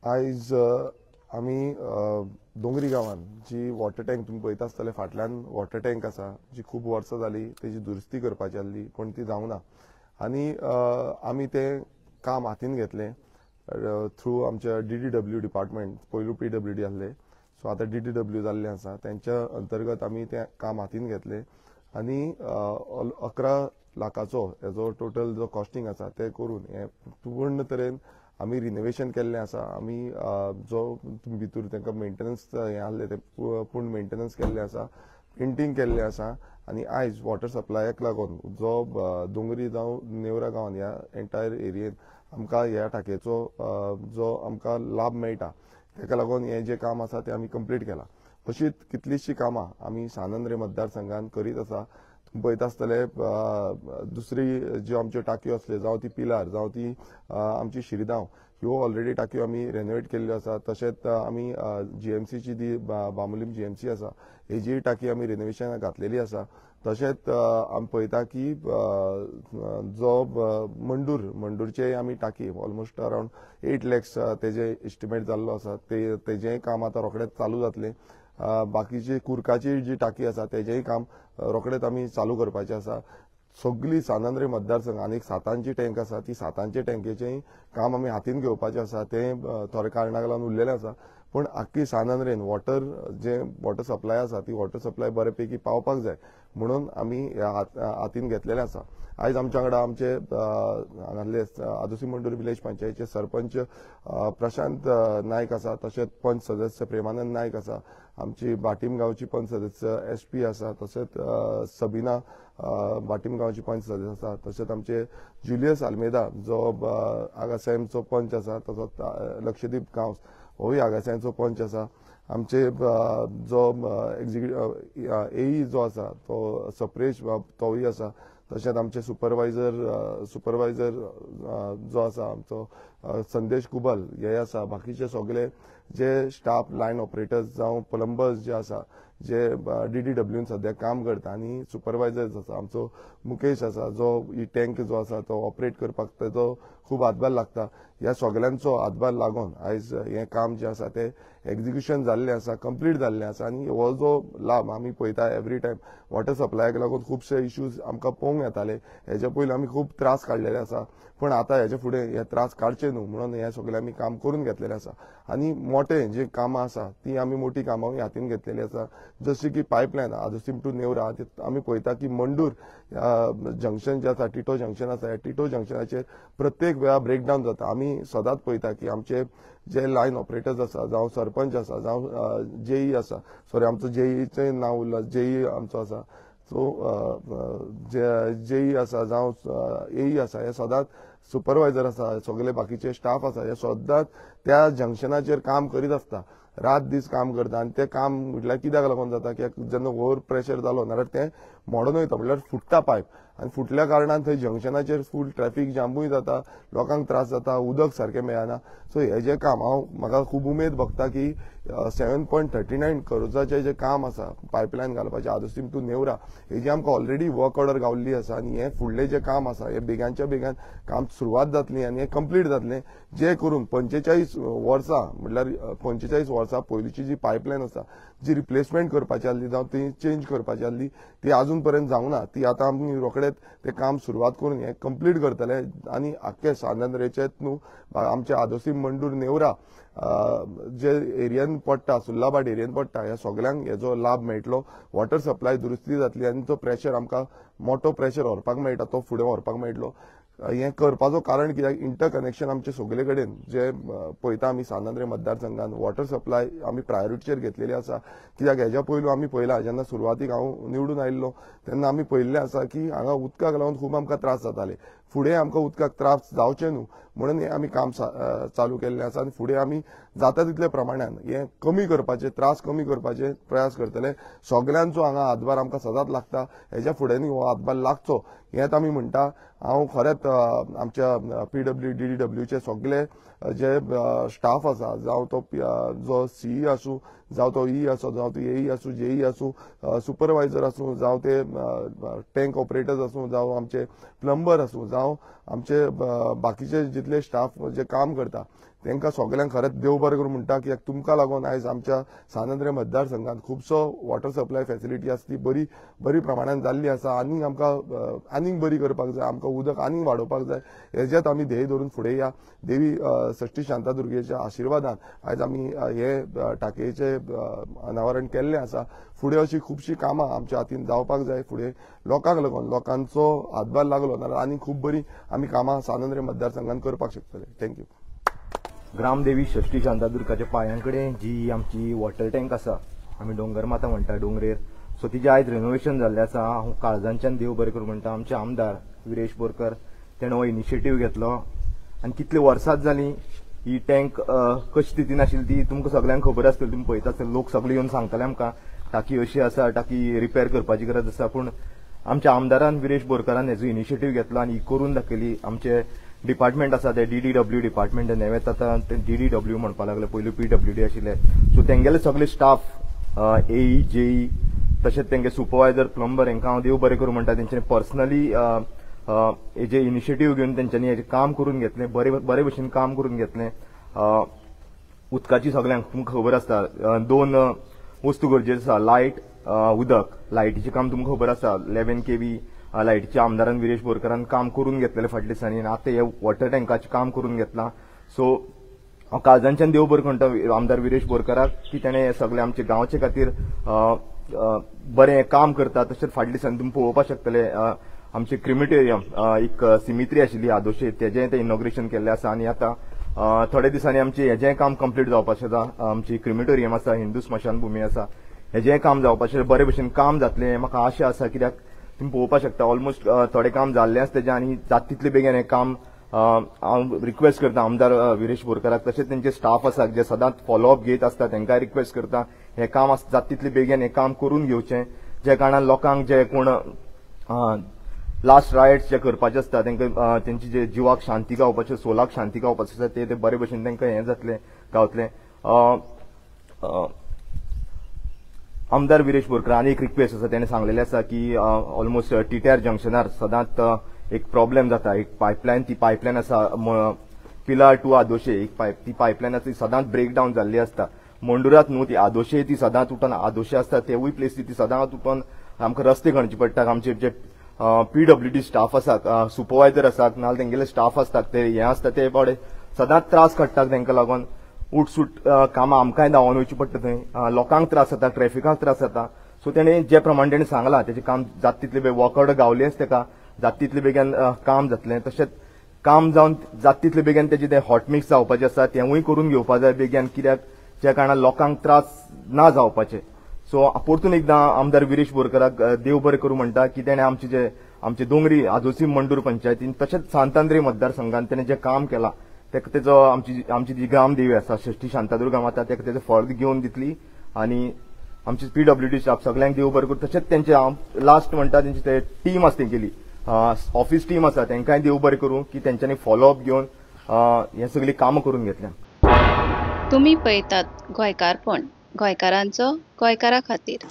आयज आमी दोंगरी गांवान जी वॉटर टँक तुमी पळयता आसतले, फाटल्यान वॉटर टँक आसा जी खूब वर्सां जाली तेजी दुरुस्ती करपाची आसली पूण ती जावंक ना आनी आमी तें काम हातीन घेतलें थ्रू आमच्या DDW department. पयलू PWD आसले, सो आतां DDW जाल्लें आसा. तेंच्या अंतर्गत आमी तें काम हातीन घेतलें आनी 11 लाखाचो हेजो टोटल जो कॉस्टिंग आसा तें करून हें पूर्ण तरेन आमी रिनोवेशन केल्लें आसा. आमी जो भितर तांकां मेंटेनन्स हें आसलें तें पूर्ण मेंटेनन्स केल्लें आसा, पेंटींग केल्लें आसा आनी आयज वॉटर सप्लायाक लागून जो दोंगरी जावं नेवरा गांवान ह्या एंटायर एरियेन आमकां ह्या टाकयेचो जो आमकां लाभ मेळटा ताका लागून हें जें काम आसा तें आमी कंप्लीट केलां. अशीच कितलींशीं कामां आमी सांत मतदारसंघान करीत आसा. तुमी पळयता आसतले दुसरी ज्यो आमच्यो टाकयो आसल्यो जावं ती पिलार जावं ती आमची शिरदांव ह्यो ऑलरेडी टाकयो आमी रेनोवेट केल्ल्यो आसा. तशेंच आमी GMCची ती बांबोलीम GMC आसा हेजी टाकी आमी रेनोवेशनाक घातलेली आसा. तशेंच आमी पळयता की जो मंडूरचे आमी टाकी ऑलमोस्ट अरावंड 8 lakhs तेजे एस्टिमेट जाल्लो आसा, तेजेंय काम आतां रोखडेंच चालू जातलें. बाकीची कुर्काची जी टाकी आसा तेजेंय काम रोखडेंच आमी चालू करपाचें आसा. सगली सांत मतदारसंघ आनी एक 7 टँक आसा ती 7 टँकेचेंय काम आमी हातीन घेवपाचें आसा. तें थोड्या कारणाक लागून उरलेलें आसा पूण आख्खी सांत वॉटर जे वॉटर सप्लाय आसा ती वॉटर सप्लाय बरे पैकी पावपाक जाय म्हणून आमी ह्या हातीन घेतलेलें आसा. आयज आमच्या वांगडा आमचे हांगासले आदोसी मंडूर विलेज पंचायतीचे सरपंच प्रशांत नायक आसा, तशेंच पंच सदस्य प्रेमानंद नायक आसा, आमची बाटीम गांवची पंच सदस्य SP आसा, तशेंच सबीना बाटीम गांवची पंच सदस्य आसा, तशेंच आमचे जुलियस आल्मेदा जो आगासायमचो पंच आसा, तसोच लक्षदीप गांवस होय आगासायमचो पंच आसा, आमचे जो एक्झिक्युटिव्ह AE जो आसा तो सप्रेश तोवूय आसा, तशेंच आमचे सुपरवायझर जो आसा आमचो संदेश कुबल हे आसा. बाकीचे सगळे जे स्टाफ लायन ऑपरेटर्स जावं प्लंबर्स जे आसा जे DDWन सद्या काम करता आनी सुपरवायझर्स आसा, आमचो मुकेश आसा जो ही टँक जो आसा तो ऑपरेट करपाक तेजो खूब हातभार लागता. ह्या सगळ्यांचो हातभार लागून आयज हें काम जें आसा तें एक्झिक्युशन जाल्लें आसा, कंप्लीट जाल्लें आसा. आनी हो जो लाभ आमी पळयता एवरी टायम वॉटर सप्लायाक लागून खुबशे इश्यूज आमकां पळोवंक येताले, हेच्या पयलीं आमी खूब त्रास काडलेले आसा पूण आतां हेच्या फुडें हे त्रास काडचे न्हू म्हणून हें सगळें आमी काम करून घेतलेलें आसा. आनी मोठे जे कामां आसा ती आमी मोठी कामां हातीन घेतलेली आसा, जशी की पायपलायन आदोसीम टू नेवरा आमी पळयता की मंडूर जंक्शन जे आसा टिटो जंक्शन आसा, ह्या टिटो जंक्शनाचेर प्रत्येक वेळा ब्रेकडावन जाता. आमी सदांच पळयता की आमचे जे लायन ऑपरेटर्स आसा जावं सरपंच आसा जावं JE आसा, सॉरी आमचो JEचें नांव उरलां, JE आमचो आसा, सो JE आसा जावं AE आसा, हे सदांच सुपरवायझर आसा, सगळे बाकीचे स्टाफ आसा, हे सदांच त्या जंक्शनाचेर काम करीत आसता, रात दीस काम करता. आनी तें काम म्हटल्यार कित्याक लागून जाता की जेन्ना ओवर प्रेशर जालो नाल्यार तें मोडून वयता, म्हटल्यार फुट्टा पायप आनी फुटल्या कारणान थंय जंक्शनाचेर फूल ट्रॅफिक जामूय जाता, लोकांक त्रास जाता, उदक सारकें मेळना. सो हें जें काम हांव म्हाका खूब उमेद भोगता की 7.39 करोडाचें जें काम आसा पायपलायन घालपाचें आदोसीम टू नेवरा हेजी आमकां ऑलरेडी वर्क ऑर्डर गावल्ली आसा आनी हें फुडलें जें काम आसा हें बेगानच्या बेगान काम सुरवात जातली आनी हें कंप्लीट जातलें, जें करून 45 वर्सां म्हटल्यार 45 वर्सां पयलींची जी पायपलायन आसा जी रिप्लेसमेंट करपाची आसली जावं ती चेंज करपाची आसली ती आजून पर्यंत जावंक ना, ती आतां आमी रोखडेच तें काम सुरवात करून हें कंप्लीट करतले. आनी आख्खे सांत न्हू आमचे आदोसी मंडूर नेवरा जे एरियन पडटा, सुल्लाभाट एरियन पडटा, ह्या सगळ्यांक हेजो लाभ मेळटलो. वॉटर सप्लाय दुरुस्ती जातली आनी तो प्रेशर आमकां मोठो प्रेशर व्हरपाक मेळटा तो फुडें व्हरपाक मेळटलो. हें करपाचो कारण कित्याक इंटर कनेक्शन आमचे सगळे कडेन जे पळयता आमी सांत मतदारसंघान वॉटर सप्लाय आमी प्रायोरिटीचेर घेतलेली आसा. कित्याक हेज्या पयलू आमी पळयला जेन्ना सुरवातीक हांव निवडून आयिल्लो तेन्ना आमी पळयल्लें आसा की हांगा उदकाक लागून खूब आमकां त्रास जाताले, फुडें आमकां उदकाक त्रास जावचे न्हू म्हणून हें आमी काम चालू केल्लें आसा आनी फुडें आमी जाता तितले प्रमाणान हें कमी करपाचे, त्रास कमी करपाचे प्रयास करतले. सगळ्यांचो हांगा हातभार आमकां सदांच लागता, हेज्या फुडें हो हातभार लागचो हेंच आमी म्हणटा. हांव खरेंच आमच्या पीडब्ल्यू डीडीडब्ल्यूचे सगळे जे स्टाफ आसा, जावं तो जो सीई आसूं, जावं तो ई आसूं, जावं तो एई आसूं, जेई आसूं, सुपरवायझर आसूं, जावं ते टँक ऑपरेटर्स आसूं, जावं आमचे प्लंबर आसूं, जावं आमचे बाकीचे जितले स्टाफ जे काम करता तांकां सगल्यांक खरेंच देव बरें करूं म्हणटा की तुमकां लागून आयज आमच्या सांत आंद्रे मतदारसंघात खुबसो वॉटर सप्लाय फॅसिलिटी आसा ती बरी बरी प्रमाणान जाल्ली आसा. आनीक आमकां आनीक बरी करपाक जाय, आमकां उदक आनीक वाडोवपाक जाय, हेजेच आमी ध्येय धरून फुडें या. देवी षष्ठी शांतादुर्गेच्या आशिर्वादान आयज आमी हे टाकयेचें अनावरण केल्लें आसा. फुडें अशी खुबशीं कामां आमच्या हातीन जावपाक जाय. फुडें लोकांक लागून लोकांचो हातभार लागलो नाल्यार आनी खूब बरी आमी कामां सांत आंद्रे मतदारसंघात करपाक शकतले. Thank you. ग्रामदेवी षष्ठी शांतादुर्गाच्या पांयांकडेन जी आमची वॉटर टँक आसा, आमी डोंगर माता म्हणटा डोंगरेर, सो तिजें आयज रेनोवेशन जाल्लें आसा. हांव काळजांच्यान देव बरें करूं म्हणटा आमचे आमदार विरेश बोरकर तेणें हो इनिशिएटीव घेतलो आनी कितली वर्सांच जालीं ही टँक कशी स्थितीन आशिल्ली ती तुमकां सगल्यांक खबर आसतली, तुमी पळयता आसतले, लोक सगळे येवन सांगताले आमकां टाकी अशी आसा, टाकी रिपेर करपाची गरज आसा. पूण आमच्या आमदारान विरेश बोरकरान हेजो इनिशिएटीव घेतलो आनी ही करून दाखयली. आमचे डिपार्टमेंट आसा ते डीडीडब्ल्यू डिपार्टमेंट, नवेंच आतां ते डीडीडब्ल्यू म्हणपाक लागले, पयलू पीडब्ल्यूडी आशिल्ले. सो तेंगेले सगळे स्टाफ एई जेई तशेंच तेंगे सुपरवायझर प्लंबर हेंकां हांव देव बरें करूं म्हणटा. तेंच्यांनी पर्सनली हेजे इनिशिएटीव घेवन तेंच्यांनी हेजें काम करून घेतलें, बरे भशेन काम करून घेतलें. उदकाची सगल्यांक तुमकां खबर आसता दोन वस्तू गरजेच्यो आसा, लायट उदक. लायटीचें काम तुमकां खबर आसा 11 kV लायटीच्या आमदारान विरेश बोरकरान काम करून घेतलेलें फाटल्या दिसांनी आनी आतां हे वॉटर टँकाचें काम करून घेतलां. सो हांव काळजांच्यान देव बरें म्हणटा आमदार विरेश बोरकराक की तेणें सगळें आमचे गांवचे खातीर बरें काम करता. तशेंच फाटल्या दिसांनी तुमी पळोवपाक शकतले आमचे क्रिमिटेरियम एक सिमित्री आशिल्ली आदोशे, तेजें तें इनॉग्रेशन केल्लें आसा आनी आतां थोड्या दिसांनी आमचें हेजें काम कंप्लीट जावपाचें आसा. आमची क्रिमिटोरियम आसा, हिंदू स्मशानभूमी आसा, हेजें काम जावपाचें, बरे भशेन काम जातलें म्हाका आशा आसा. कित्याक तुमी पळोवपाक शकता ऑलमोस्ट थोडें काम जाल्लें आसा तेजें आनी जाता तितले बेगीन हें काम हांव रिक्वेस्ट करता आमदार विरेश बोरकराक, तशेंच तेंचे स्टाफ आसा जे सदांच फॉलोअप घेत आसता तेंकांय रिक्वेस्ट करता हें काम जाता तितले बेगीन हें काम करून घेवचें, जे कारणान लोकांक जे कोण लास्ट रायट्स जे करपाचे आसता तेंकां तेंची जे जिवाक शांती गावपाचें, सोलाक शांती गावपाचें आसता ते बरे भशेन तेंकां हें जातलें गावतलें. आमदार विरेश बोरकर आनी एक रिक्वेस्ट आसा, तेणें सांगलेलें आसा की ऑलमोस्ट टीटीआर जंक्शनार सदांच एक प्रॉब्लेम जाता, एक पायपलायन, ती पायपलायन आसा पिलार टू आदोशे एक पायप, ती पायपलायन आसा ती सदांच ब्रेकडावन जाल्ली आसता. मंडुरात न्हू ती आदोशे ती सदांच उठून आदोशे आसता तेवूय प्लेसी ती सदांच उठून आमकां रस्ते खणचे पडटा. आमचे जे पीडब्ल्यूडी स्टाफ आसात, सुपरवायझर आसात, नाजाल्यार तेंगेले स्टाफ आसतात ते हें आसता ते बावडे सदांच त्रास काडटात, तेंकां लागून उठसूट कामां आमकांय धांवोन वयचीं पडटा, थंय लोकांक त्रास जाता, ट्रॅफिकाक त्रास जाता. सो तेणें जे प्रमाणे तेणें सांगलां तेजें काम जाता तितले बेगीन वर्क गावलेंच तेका जाता तितले बेगीन काम जातलें. तशेंच काम जावन जाता तितले बेगीन तेजें तें हॉटमिक्स जावपाचें आसा तेंवूय करून घेवपा जाय बेगीन, कित्याक ज्या कारणान लोकांक त्रास ना जावपाचे. सो परतून एकदां आमदार विरेश बोरकराक देव बरें करूं म्हणटा की तेणें आमचे जे आमचे दोंगरी आजोसी मंडूर पंचायतीन तशेंच सांत आंद्रे मतदारसंघान तेणें जें काम केलां तेका तेजो आमची आमची जी ग्रामदेवी आसा षष्ठी शांतादुर्गा माता तेका तेजो फळ घेवन दितली आनी आमची पीडब्ल्यूडी स्टाफ सगल्यांक देव बरें करूं. तशेंच तेंचे हांव लास्ट म्हणटा तेंची ते टीम आसा तेंगेली ऑफिस टीम आसा तेंकांय देव बरें करूं की तेंच्यांनी फॉलोअप घेवन हें सगळीं कामां करून घेतल्या. तुमी पळयतात गोंयकारपण, गोंयकारांचो गोंयकारा खातीर.